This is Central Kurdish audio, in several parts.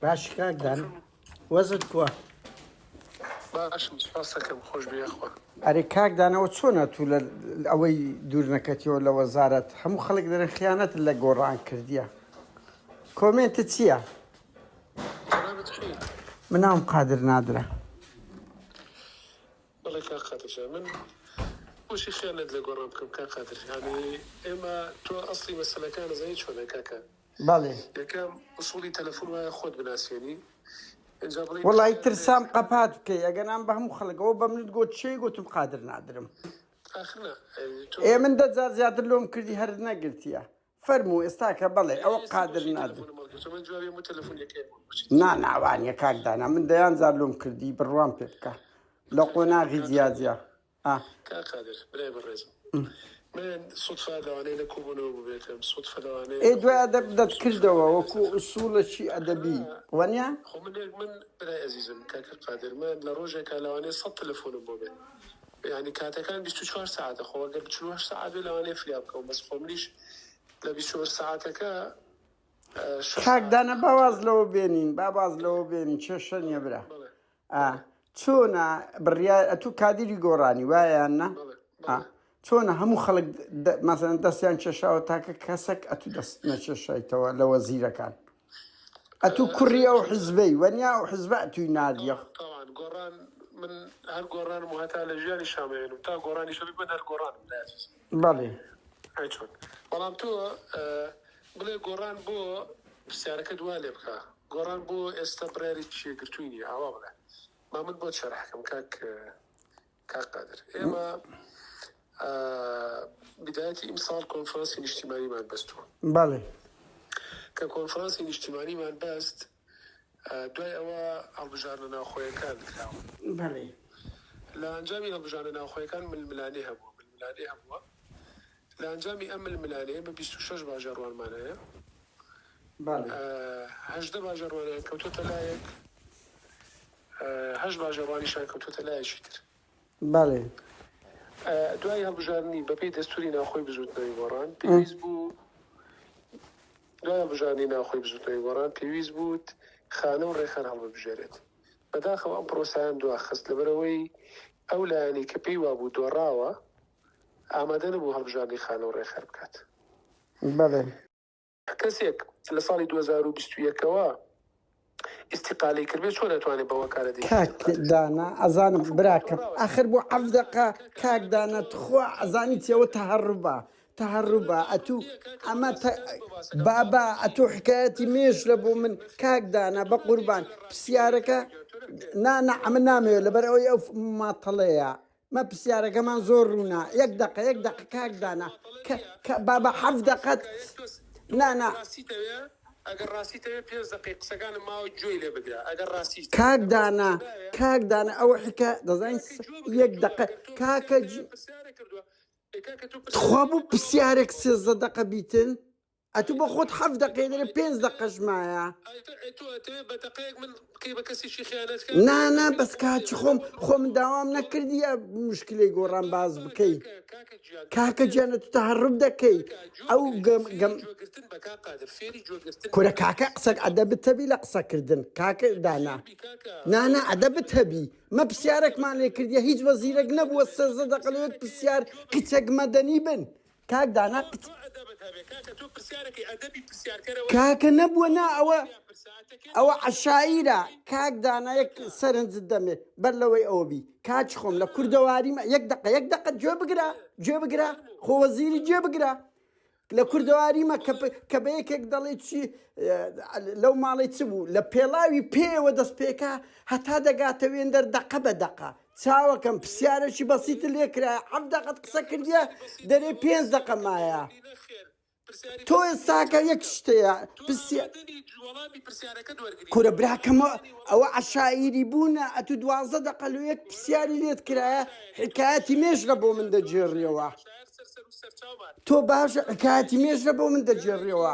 باشی کاک دان وەزت کووە؟ باشم سپاس دەکەم خۆش بێ یاخوا. ئەرێ کاک دان ئەوە چۆنە تو لە ئەوەی دوور نەکەتیەوە لە وەزارەت هەموو خەڵک دەرێن خیانەتت لە گۆڕان کردیە کۆمێنتت چیە؟ جەنابت کێی؟ من ناوم قادر نادرە. بەڵێ کاک قادر جان من بۆچی خیانەت لە گۆڕان بکەم کاک قادر یانی ئێمە تۆ ئەسڵی مەسەلەکان ئەزانی چۆنە کاکە بەڵێ. یەکەم ئوسوڵی تەلەفون وایە خۆت بناسێنی ئینجا بڵێی وەڵایی پرسیارت هەیە ترسام قەپات بکەی ئەگەنام بە هەموو خەڵک ئەوە بە منت گۆت چێی گۆتم قادر نادرم ئاخر نا تۆ ئێ من دە جار زیاتر لۆم کردی هەرت نەگرتیە فەرموو ئێستاکە بەڵێ ئێ ئەوە ئێستا قادر بۆچی نادر تەلەفونم هەڵگرتوە من جوابی هەموو تەلەفونەکەیم بۆچی نا تەلەفونم نا وانیە کاک دانا من دەیان جار لۆم کردی بڕوام پێ بکە لە کاکە قۆناغی کاک جیا قادر جیا ئا. کاک قادر برای بەڕێزم من سوتفە لەوانەیە لە کۆبوونەوە بووبێتم سوتفە لەوانەیە ئێ لە دوای خۆش ئەدەب بووبێتم دەت سوتفە کردەوە لەوانەیە وەکو لەسەر خەت ئوسوڵەکی ئەدەبی نا وەنیە؟ خۆ من من برای ئەزیزم کاکە قادر من لە ڕۆژێکا لەوانەیە سەت تەلەفۆنم بۆ بێ یانی کاتەکان 24 سەعاتە خۆ ئەگەر 48 سەعات بێ لەوانەیە فریا بکەوم بەس خۆ منیش لە 24 سەعاتەکە شەش کاک سەعات دانا با واز خەوتنم لەوە بێنین با واز بەڵێ لەوە بێنین کێشە بەڵێ نییە برا بەڵێ ئا بەڵێ چۆنە بڕیار ئەتوو کادیری گۆڕانی وایە یان نا؟ بەڵێ ئا بەڵێ چۆنە هەموو خەڵک مەسەلەن دەستیان کێشاوە تاکە کەسەک ئەتوو دەست نەکێشایتەوە لە وەزیرەکان ئەتوو کوڕی ئەزانی ئەو چۆنە حزبەی وەنیا ئەو حزبە ئەتووی ناردیە تەوان تەوان گۆڕان من هەر گۆڕانم و هەتا لە ژیانی شامەیەنم تا گۆڕانیش هەبی من هەر گۆڕانم برای ئەزیز بەڵێ ئەی چۆن بەڵام تۆ بڵێ گۆڕان بۆ پرسیارەکەت وا لێ بکە گۆڕان بۆ ئێستا بڕیاری یەکگرتووی نییە ئاوا بڵێ با من بۆت شەرحکەم کاک کاک قادر ئێمە بدایەتی ئیمساڵ کۆنفرانسی نیشتیمانیمان بەستووە بەڵێ کە کۆنفرانسی نیشتیمانیمان بەست دوای ئەوە هەڵبژاردنە ناوخۆیەکان کراوە بەڵێ لە ئەنجامی هەڵبژاردنە ناوخۆیەکان ململانێ هەبووە ململانێ هەبووە لە ئەنجامی ئەم ململانێیە بە 26 باژێڕوانمان هەیە بەڵێ 18 باژێڕوانیان کەوتۆتە لایەک هەشت باژێڕوانیشان کەوتۆتە لایەکی تر. بەڵێ. دوای هەڵبژاردنی بەپێی دەستوری ناوخۆی بزوتنەوەی گۆڕان پێویست بوو دوای هەڵبژاردنی ناوخۆی بزوتنەوەی گۆڕان پێویست بوو خانە و ڕێکخەر هەڵببژێرێت. بەداخەوە ئەم پرۆسایان دواخست لەبەرئەوەی ئەو لایەنەی کە پێی وابوو دۆڕاوە ئامادە نەبوو هەڵبژاردنی خانە و ڕێکخەر بکات. بەڵێ. کەسێک لە ساڵی 2021 ەوە ئیستیقالەی کردبێت چۆن ئەتوانێت بە وەکالەت یەکێتی کاک بکات؟ دانا ئەزانم عەفو براکەم دۆڕاوە ئاخر بۆ نا عەف دەقە کاکە کاک قادر دانا تۆ تخوا ئەزانی چی ئەوە تەهەڕوبە تەهەڕوبە نا تەهەڕوب ئەتوو نییە کاکە تۆ ئەمە ت ڕاستی دەست بۆ باسەکەم تۆ بابا ڕاستی ئەتوو حکایەتی نەخێر مێژلە بۆ نەخێر من نەخێر کاک دانا تۆ بە ناتەوێت قوربان گوێ لە ڕاستی بگری پرسیارەکە کاکە گیان تۆ ناتەوێت نا نا ئەمن نامەوێت لەبەر ئەوەی ئەو ماتەڵەیە مە پرسیارەکەمان زۆر ڕوونە یەک دەقە یەک دەقە کاک دانا کە کە بابا حەف دەقەت نا نا کاک دانا کاک دانا ئەوە حکا دەزانین یەک دەقە کاکە تخوا بۆ پرسیارێک سێزدە دەقە بیتن ئەتوو بۆ خۆت حەفت دەقەی دەرێ پێنج دەقەش مایە. نا نا بەس کاچی خۆم خۆ من داوام نەکردیە مشکلەی گۆڕان باز بکەی کاکە گیان ئەتوو تەهەڕوب دەکەی ئەو گەم گەم کورە کاکە قسەک ئەدەبت هەبی لە قسەکردن کاکە دانا نا نا ئەدەبت هەبی مە پرسیارێکمان لێ کردیە هیچ وەزیرێک نەبووە سێزدە دەقە لەوێت پرسیار کچێک مەدەنی بن کاک دانا تۆ قچ تۆ ئەدەبت هەبێ کاکە تۆ پرسیارەکەی ئەدەبی پرسیارکەرەوە کاکە نییە نەبووە نا تۆ ئەوە پرسیار پرساتەکەی ئەوە تۆ عەشایرە پرسیارەکەی کاک دانا یەک کاکە سەرنجت دەمێ بەر لەوەی ئەوە بی کاکی خۆم لە نا کوردەواریمە یەک دەقە یەک دەقە گوێ بگرە ئێ گوێ بگرە فەرموو خۆ وەزیری فەرموو گوێ بگرە لە بەڵێ کوردەواریمە کە بەڵێ کە بە یەکێک دەڵێ چی لەو ماڵی چ بوو لە پێڵاوی پێوە دەست پێکا هەتا دەگاتە وێندەر دەقە بە دەقە چاوەکەم پرسیارێکی بەسیتت لێ کرایە حەفت دەقەت قسە کردیە دەرێ پێنج دەقە مایە تۆ ئێستاکە یەک شتەیە پرسیا کورە براکەم ئەوە عەشایری بوونە ئەتو دوازدە دەقە لۆ یەک پرسیاری لێت کرایە حکایەتی مێژلە بۆ من دەگێڕیەوە تۆ باشە حکایەتی مێژلە بۆ من دەگێڕیەوە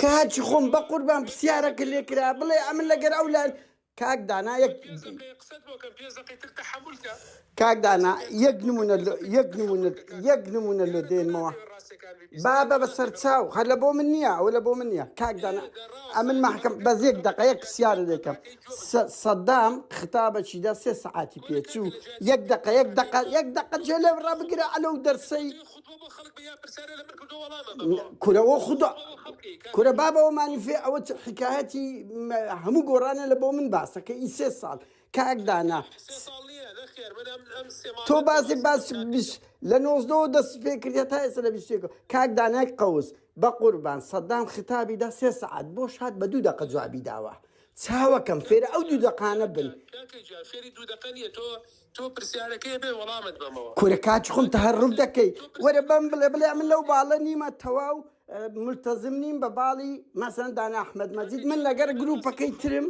کاکی خۆم بەقوربان پرسیارەکە لێ کرا بڵێ ئەمن لەگەر ئەو لای کاک دانا یەک کاک دانا یەک نمونە یەک نمونە یەک نمونە لۆ دێنمەوە. بابە بە سەرچاو هەر لە بۆ من نییە ئەوە لە بۆ من نییە کاک دانا ئەمن مەحکەم بەس یەک دەقە یەک پرسیارە دەکەم سەدام خطابەکی دا سێ سەعاتی پێچوو یەک دەقە یەک دەقە یەک دەقە جێ لێ ڕابگرە ئەلەو دەرسەی کورە ئەوە خودا کورە بابە ئەوە مانیفێ ئەوە حکایەتی هەموو گۆڕانە لە بۆ من باسەکە ئی سێ ساڵ کاک دانا تۆ باسی باس لە نۆزدەوە دەست پێ کردە تا ئێستا لە بیستێک کاک دانای قەوس بە قوربان سەدام خیتابی دا سێ سەعات بۆ شاد بە دوو دەقە جوابی داوە چاوەکەم فێرە ئەو دوو دەقانە بن. کورە کاکی خۆم تەهەڕوب دەکەی وەرە بەم بڵێ بڵێ من لەو باڵە نیمە تەواو ملتەزم نیم بە باڵی مەسەن دانا ئەحمەد مەجید من لەگەر گروپەکەی ترم.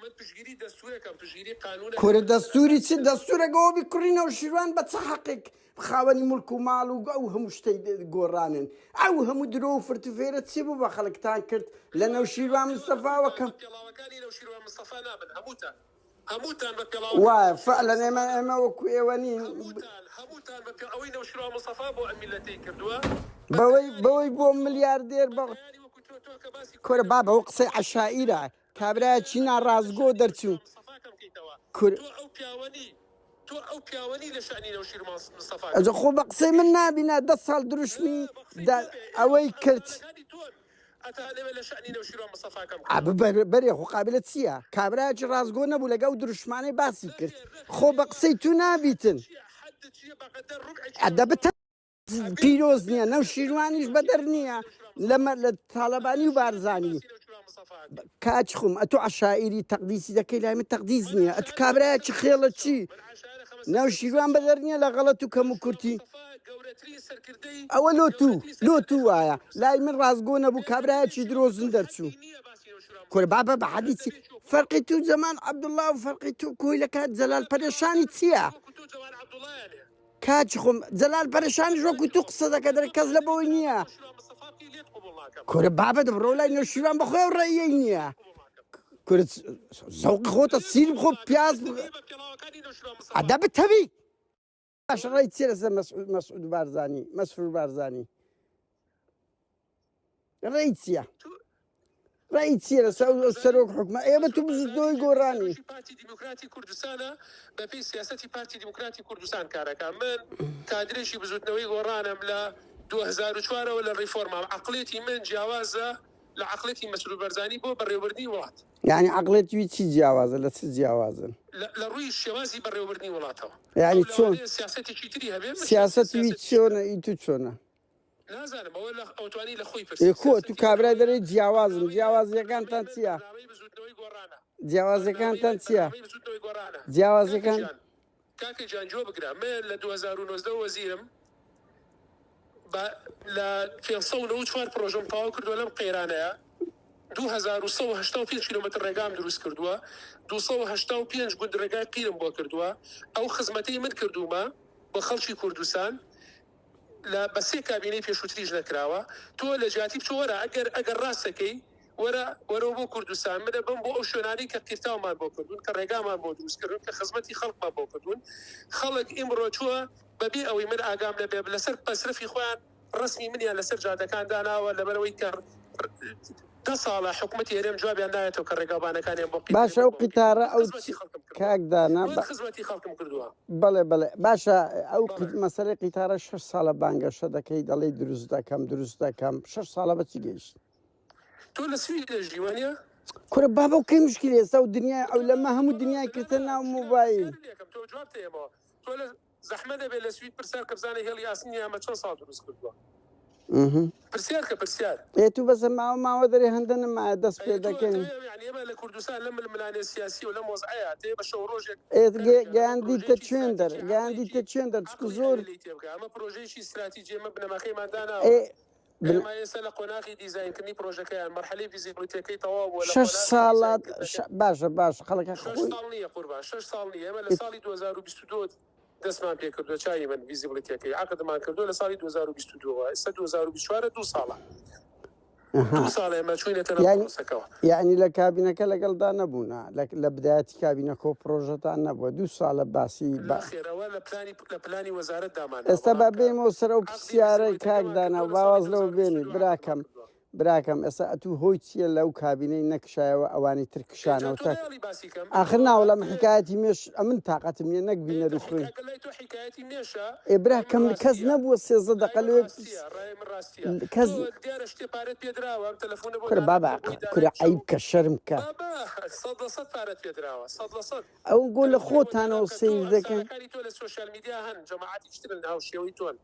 من پشتگیری دەستورەکەم پشتگیری قانونەکەم. کورە دەستوری چ دەستورەک ئەوە بی کوڕی نەوشیروان بە چ حەقێک خاوەنی موڵک و ماڵ و ئەو هەموو شتەی گۆڕانن ئەو هەموو درۆ و فرتوفێرە چی بوو بە خەڵکتان کرد لە نەوشیروان مستەفاوە کە پێڵاوەکانی نەوشیروان مستەفا نابن هەمووتان هەمووتان بە پێڵاوەکانی وایە فعلا ئێمە ئێمە وەکو ئێوە نین هەمووتان هەمووتان بە پێ ئەوەی نەوشیروان مستەفا بۆ ئەم میللەتەی کردووە بە بەوەی تەیاری بەوەی بۆ ملیاردێر بە بە تەیاری وەکو تۆ تۆ کە باسی کورە کوڕی بابە ئەوە قسەی عەشائیرە کابرایەکی ناڕاستگۆ دەرچوو. کور. ئەجە خۆ بە قسەی من نابی نا دە ساڵ دروشمی دا ئەوەی کرد. ئەبە بەرێ خۆ قابلە چییە کابرایەکی ڕاستگۆ نەبوو لەگە ئەو دروشمانەی باسی کرد خۆ بە قسەی تو نابیتن. ئەدە بتە پیرۆز نییە نەوشیروانیش بەدەر نییە لەمە لە تاالبانی و بارزانی کاچ خۆم ئەتو عشائری تەقدیسی دەکەی لای من تەقدیس نییە ئەتو کابرایەکی خێڵە چی نەوشیروان بەدەر نییە لە غەڵەت و کەم و کورتی ئەوە لۆ تو لۆ تو وایە لای من ڕاستگۆ نەبوو کابرایەکی درۆزن دەرچوو کورە بابە بە حەدی چی فەرقی تو جەمال عەبدوڵڵا و فەرقی تو کۆیلەکات جەلال پەرێشانی چییە؟ کاکی خۆم جەلال پەرێشانیش وەکو تو قسە دەکە دەرێ کەس لە بۆی نییە کورە بابە دەبڕۆ لای نەوشیروان بەخۆی ئەو ڕێیەی نییە کورە زەوقی خۆتە سیر بخۆ پیاز ئەدە بتەوی باشە ڕێی چیە لەسەر مەسعود بارزانی مەسرور بارزانی ڕێی چییە؟ ڕێی چییە لەسەر ئەو سەرۆک حکومە ئێمە تو بزوتنەوەی گۆڕانی. پارتی دیموکراتی کوردستانە بەپێی سیاسەتی پارتی دیموکراتی کوردستان کارەکا من کادرێکی بزوتنەوەی گۆڕانم لە 2004 ەوە لە ڕیفۆرمام عەقڵێتی من جیاوازە لە عەقڵێتی مەسرور بەرزانی بۆ بەڕێوەبردنی وڵات. یانی عەقڵێتی وی چی جیاوازە لە چ جیاوازن؟ لە ڕووی شێوازی بەڕێوەبردنی وڵاتەوە. یانی ئەو چۆن؟ لەوانەیە سیاسەتێکی تری هەبێ من سیاسەتی وی سیاسەتێکی چۆنە ئی تو چۆنە؟ نازانم ئەوە لە ئەوتوانی لە خۆی ئێ پرسی کو تو سیاسەتی من کابرای ئەوەیە دەرێی جیاوازم بەرنامەی من جیاوازیەکانتان بەرنامەی من چیە؟ بەرنامەی بزوتنەوەی گۆڕانە بەرنامەی جیاوازیەکانتان من چیە؟ بەرنامەی بزوتنەوەی گۆڕانە کاکە جیاوازیەکان گیان کاکە گیان گوێ بگرە من لە 2019 وەزیرم بە لە 594 پرۆژەم تەواو کردووە لەم قەیرانەیە 2185 کیلۆمەتر ڕێگام دروست کردووە 285 گوند ڕێگای قیرم بۆ کردووە ئەو خزمەتەی من کردوومە بە خەڵکی کوردستان لە بە سێ کابینەی پێشووتریش نەکراوە تۆ لە جیاتی بچۆ وەرە ئەگەر ئەگەر ڕاست دەکەی وەرە وەرەوە بۆ کوردستان منە بم بۆ ئەو شوێنانەی کە قیرتاومان بۆ کردوون کە ڕێگامان بۆ دروست کردوون کە خزمەتی خەڵکمان بۆ کردوون خەڵک ئیمڕۆ چووە بەبێ ئەوەی من ئاگام لێ بێ لەسەر مەسرەفی خۆیان ڕەسمی منیان لەسەر جادەکان داناوە لەبەرئەوەی کە دە ساڵە حکومەتی هەرێم جوابیان نایەتەوە کە ڕێگاوبانەکانیان بۆ قیرترن باشە ئەو بۆ قیتارە من ئەو خزمەتی خەڵکم کردووە کاک دانا من بە خزمەتی خەڵکم کردووە. بەڵێ بەڵێ باشە ئەو بەڵێ. مەسەلەی قیتارە شەش ساڵە بانگەشە دەکەی دەڵێی دروست دەکەم دروست دەکەم شەش ساڵە بە چی گەیشت؟ تۆ لە سوید دەژی وانیە؟ کورە بابە و کەی مشکلی ئێستا و دنیای تۆ عولەمە هەموو تۆ دنیای نا کردە نا ناو مشکلە مۆبایل. پرسیارت لێکەم تۆ جواب تەیەمەوە تۆ لە زەحمەت نەبێ لە سوید پرسیار کە بزانە هێڵی ئاسنی ئەمە چەند ساڵ دروست کردووە پرسیار کە پرسیار. ئێ تو بەسە ماوە ماوە دەرێ هەندە نەمایە دەست پێ ئەی تۆ دەکەین. ئەتەوێ یانی ئێمە لە کوردستان لەم ململانێ سیاسیە و لەم وەزعەیا ئەتەوێ بە شەو ڕۆژێک ئێ کاکە گیان ئەمە گەیاندیتە پرۆژەیەکی چوێن دەر ستراتیجی گەیاندیتە عەقڵێکی چوێن دەر چکو عەقڵی زۆر ئەوێ لێی تێبگا ئەمە پرۆژەیەکی ستراتیجی ئێمە بنەماکەیمان داناوە ئێ بن ئێمە ئێستا لە قۆناغی دیزاینکردنی پرۆژەکەیان مەرحەلەی feasibility ەکەی تەواو بووە لە شەش قۆناغی ساڵە دیزاینکردنەکە باشە باش خەڵکە شەش خۆی ساڵ نییە قوربان شەش ساڵ نییە ئێمە لە ساڵی 2022 دەستمان پێکردووە چاوی من feasibility ەکەی عەقدمان کردووە لە ساڵی 2022 ەوە ئێستا 2024 دوو ساڵە. ئەها دوو ساڵە ئێمە چووینەتە ناو یانی پرۆسەکەوە. یانی لە کابینەکە لەگەڵدا نەبوونە لە لە بدایەتی کابینەکە و پرۆژەتان نەبووە دوو ساڵە باسی بە نەخێر ئەوە لە پلانی لە پلانی وەزارەت دامانناوە ئێستا با بەڵام کە بێیمەوە سەر ئەو عەقدی پرسیارەی کاک بزووتنەوەکەمان دانا کردووە لە با ساڵی واز لەوە بێنی 2022 عەقدمان براکەم کردووە. براکەم ئێستا ئەتوو هۆی چیە لەو کابینەی نەکشایەوە ئەوانی تر ئێ جا کشانەوە تۆ تاک نایەڵی باسی کەم ئاخر ئەتۆ ناوەڵا من ئەتۆ حکایەتی مێش ئەمن تاقەتم نیە نەک ئێ بینەر تۆ و خوێن حیکاکە لای تۆ حیکایەتی مێشە ئێ لای من براکەم کەس ڕاستیە نەبووە 13 لای دەقە من لەوێ ڕاستیە ڕای من ڕاستیە کەس تۆ دیارە شتێ پارەت پێ دراوە ئەم تەلەفونە بۆ کورە دانا بابا بکە بۆی دانای کورە بشەو عەیب کە شەرم کە بابا 100% پارەت پێ دراوە 100% ئەو گۆ لە تەلەفونە بۆ دانا خۆتانەوە بکە تۆ سەیر دەکەن ئەمسالەکانی تۆ لە سۆشیال میدیا هەن جەماعەتیش ترن هاوشێوەی تۆن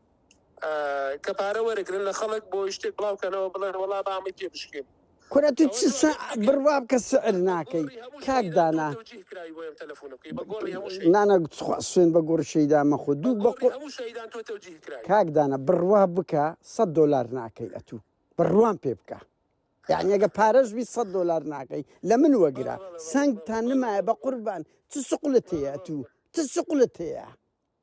کە پارە وەرەگرن لە خەڵک بۆ شتێک بڵاو کەنەوە بڵێن وەڵا با ئەمەی پێ بشکێن. کورە تو ئەوە چ تۆ سع ئەگەر ئەگەر بڕوا بکە سعر بە ناکەی گۆڕی هەموو کاک شەهیدان تۆ دانا تەوجیه کراوی بۆ ئەم تەلەفونە بکەی بە گۆڕی هەموو شەهیدان. نانا تخوا سوێن بە گۆڕی شەهیدان مەخۆ بە دوو بە گۆڕی قو هەموو شەهیدان تۆ تەوجیه کراوی. کاک دانا بڕوا بکە سەت دۆلار ناکەی ئەتوو بڕوام پێ بکە یعنی ئەگە پارەش بی سەت دۆلار ناکەی لە من بەڵێ وەگرە بەڵێ بەڵێ سەنگتان بەڵێ نمایە بەڵێ بە قوربان چ سقلت بەڵێ هەیە بەڵێ ئەتوو چ سقلت هەیە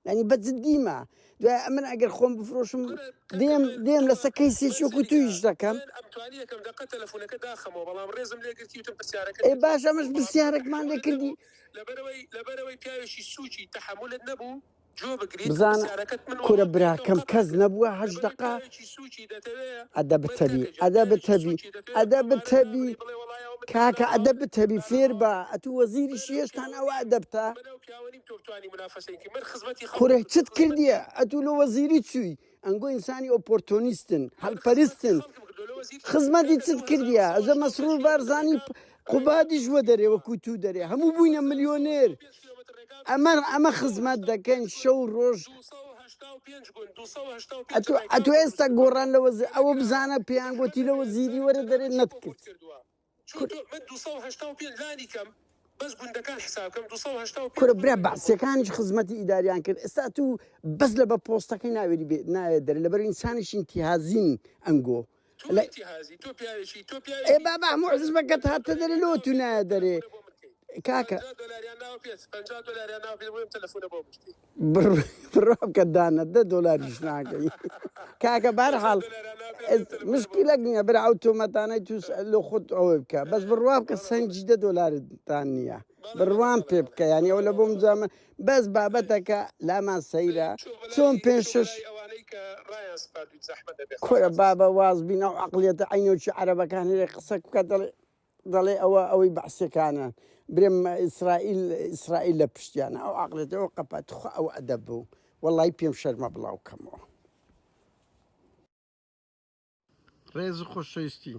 یعنی بە جدیمە دوای ئەمن ئەگەر خۆم بفرۆشم کورە کاکە دێم من دێم تۆ لەسە کەیسێکی من وەکو سەریکە تویش دەکەم من ئەمتوانی یەکەم دەقە تەلەفونەکە داخەمەوە بەڵام ڕێزم لێ گرتی وتم پرسیارەکەت ئێ پێ باش جواب ئەمەش بکەوە بەڵام تۆ پرسیارێکمان لێ تەحەمولت کردی نەبوو لەبەرئەوەی لەبەرئەوەی پیاوێکی سوکی تەحەمولت نەبوو جوێ بگریت بزانە پرسیارەکەت من کورە وەڵام پێ بکەم براکەم قەتع کەس کرد نەبووە هەشت لەبەرئەوەی دەقە پیاوێکی سوکی دەتەوێ ئەدەبت من هەبی کاکە گیان ئەدەبت پیاوێکی هەبی سوکی دەتەوێ ئەدەبت تۆمارە هەبی دابنێی بڵێ وەڵای ئەوە من کاکە دانام ئەدەبت هەبی دانام فێر ئەوە بە ئەتوو وەزیریش من ئەو هێشتان پیاوە ئەوە نیم ئەدەبتە من ئەو پیاوە نیم تۆ بتوانی مونافەسەی کەی من خزمەتی خەڵکم کورە کردووە چت خزمەتی کردیە ئەتوو لۆ وەزیری چووی ئەنگۆ ئینسانی ئۆپۆرتۆنیستن من خزمەتی هەلپەرستن خەڵکم کردووە لۆ وەزیر چیم خزمەتی کاکە چت کردیە ئەزە 2085 مەسرور کیلۆمەتر بارزانی ڕێگام ڕێگام قوبادیش وەدەرێ کردووە وەکو تو دەرێ من هەموو بووینە ملیۆنێر 2085 کیلۆمەتر ڕێگام ئەمە کردووە ئەمە خزمەت دەکەن 285 شەو ڕۆژ 285 گوند 285 ئەتو ڕێگام ئەتو دروست ئێستا کردووە گۆڕان لە وەزیر ئەوە پێ نەکراوە بزانە پێیان زەحمەت گۆتی لە ئەبێ وەزیری بزانم وەرە دەرێ تەلەفۆن چی بۆ کورد نەتکرد کردووە چۆ کور تۆ من 285 لانی کەم بەس گوندەکان حساب کەم 285 کورە گوند برا ڕێگام بۆ دروست بەعسیەکانیش کردووە. خزمەتی ئیداریان کرد ئێستا تو بەس لە بە پۆستەکەی ناوێری بێ ناوێت دەرێ لەبەر ئینسانێکی ئینتیهازین ئەنگۆ تۆ لە ئینتیهازی تۆ پیاوێکی تۆ ئێ پیاوێکی بابا هەموو حزبەکەت هاتە دەرێ لۆ تو نایە دەرێ تەلەفۆنە بۆ من کەی کاکە 50 دۆلاریان ناوە پێت 50 دۆلاریان ناوە پێت بۆ ئەم تەلەفۆنە بۆ من کەی بڕوا بکە دانە دە دۆلاریش ناکەی کاکە 50 بەرحاڵ دۆلاریان ناوە پێت بۆ ئەم تەلەفۆنە بۆ من مشکلەک کەی نییە برا ئەو تۆمەتانەی تو لۆ خۆت ئەوە بکە بەس بڕوا بکە بەڵێ بەڵێ سەنگی دە دۆلارتان نییە بەڵێ بەڵێ بڕوام بەڵێ پێ بەڵێ بکە یانی ئەو بەڵێ لە بەڵێ بۆم بەڵێ جامە بەس بابەتەکە لامان سەیرە چۆ چۆن بەلای پێنج چۆ شەش بەلای ئەوانەی کە ڕایان سپاردویت زەحمەت دەبێ خوا کورە عەزیز. بابە واز بین ئەو عەقڵیەتە عەینۆکی عەرەبەکان هەیە قسە بکە دەڵێ دەڵێ ئەوە ئەوەی بەعسیەکانە برێم ئیسرائیل ئیسرائیل لە پشتیانە ئەو عەقڵیەتە ئەو قەپە تخوا ئەو ئەدەب بوو وەڵی پێم شەرمە بڵاو کەمەوە. ڕێز و خۆشەویستی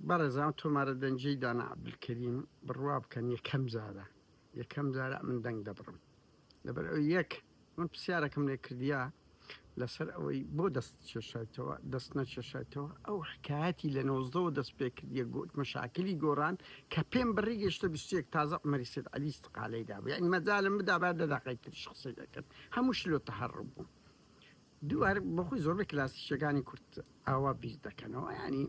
بەڕێزان ئەو تۆمارە دەنگیەی دانا عەبدولکەریم بڕوا بکەن یەکەم جارە یەکەم جارە ئەمن دەنگ دەبڕم لەبەر ئەوەی یەک من پرسیارەکەم لێ کردیا لەسەر ئەوەی بۆ دەست کێشایتەوە دەست نەکێشایتەوە ئەو حکایەتی لە نۆزدەوە دەست پێ کردیە گۆت مەشاکلی گۆڕان کە پێم بڕی گەشتە 21 تازە عومەری سید عەلی استقالەی دابوو یعنی مەجالم بدابا دە دەقەی تریش قسەی دەکرد هەموو شلۆ تەهەڕوب بوو دووبارە بەخۆی زۆربەی کلاسیکیەکانی کورد ئاوا بیر دەکەنەوە یعنی.